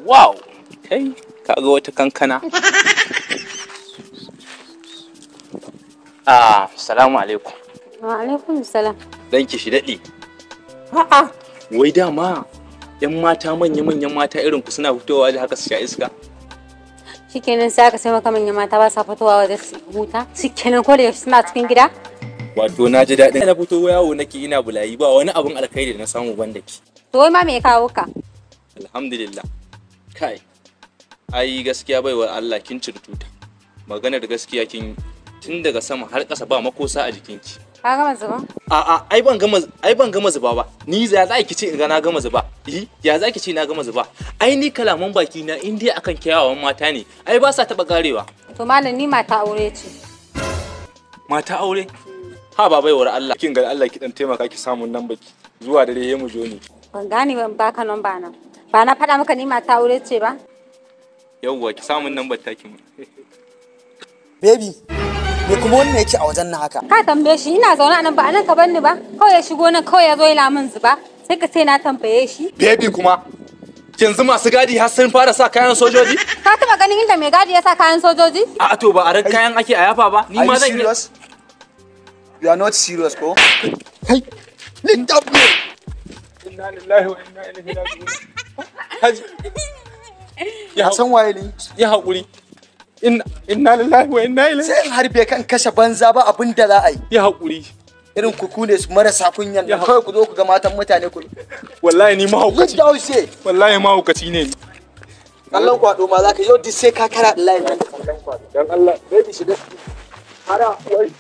Wow! Kai, kaga wata kankana. Ah, salamu alaikum. Wa alaikum salam. Danki shi daɗi. A'a, wai dama 'yan mata manya-manyan mata irin ku suna fitowa da haka su sha iska. Shikenan sai aka sai maka manyan mata ba sa fitowa waje su huta. Shikenan ko da yaushe suna cikin gida. Wato na ji daɗin na fito yawo nake ina bulayi ba wani abun alkhairi da na samu banda ki. To wai ma me ya kawo ka? Alhamdulillah. Kai, ai gaskiya baiwar Allah kin cirtuta. Maganar gaskiya kin tun daga sama har ƙasa ba makosa a jikinki. Ka gama zuba? A'a, ai ban gama zuba ba. Ni ya za ki ce in ga na gama zuba? Eh, ya za ki ce na gama zuba? Ai ni kalaman baki na in dai akan kyawawan mata ne, ai ba sa taba karewa. To malam, ni mata aure ce. Mata aure? Ha ba baiwar Allah. Kin ga Allah ki dan taimaka ki samu nan baki. Zuwa dare ya mu jo ni. Ban gane ban baka namba na. Ba na faɗa maka ni mata aure ce ba? Yawwa, ki samu nan taki mu. Baby, me kuma wannan yake a wajen nan haka? Ka tambaye shi, ina zaune a nan ba a nan ka bar ni ba. Kawai ya shigo nan, kawai ya zo yana min zuba. Sai ka ce na tambaye shi. Baby kuma yanzu masu gadi har sun fara sa kayan sojoji? Ka taɓa ganin inda mai gadi ya sa kayan sojoji? A to ba a ran kayan ake a yafa ba. Ni Are ma you zan iya. serious? You are not serious ko? Kai, lift up me. Inna lillahi wa inna ilaihi raji'un. Haji. Ya san waye ni? Ya haƙuri. Inna lillahi wa inna ilaihi. Sai in harbe kan kashe banza ba abin da za a yi. Ya haƙuri. Irin ku ne su marasa kunyan nan kawai ku zo ku ga matan mutane ku. Wallahi ni mahaukaci. Lift down say. Wallahi mahaukaci ne ni. Kallon kwado ma za ka yau duk sai ka kara layin nan. Dan Allah, baby, shiga. Hara, wai.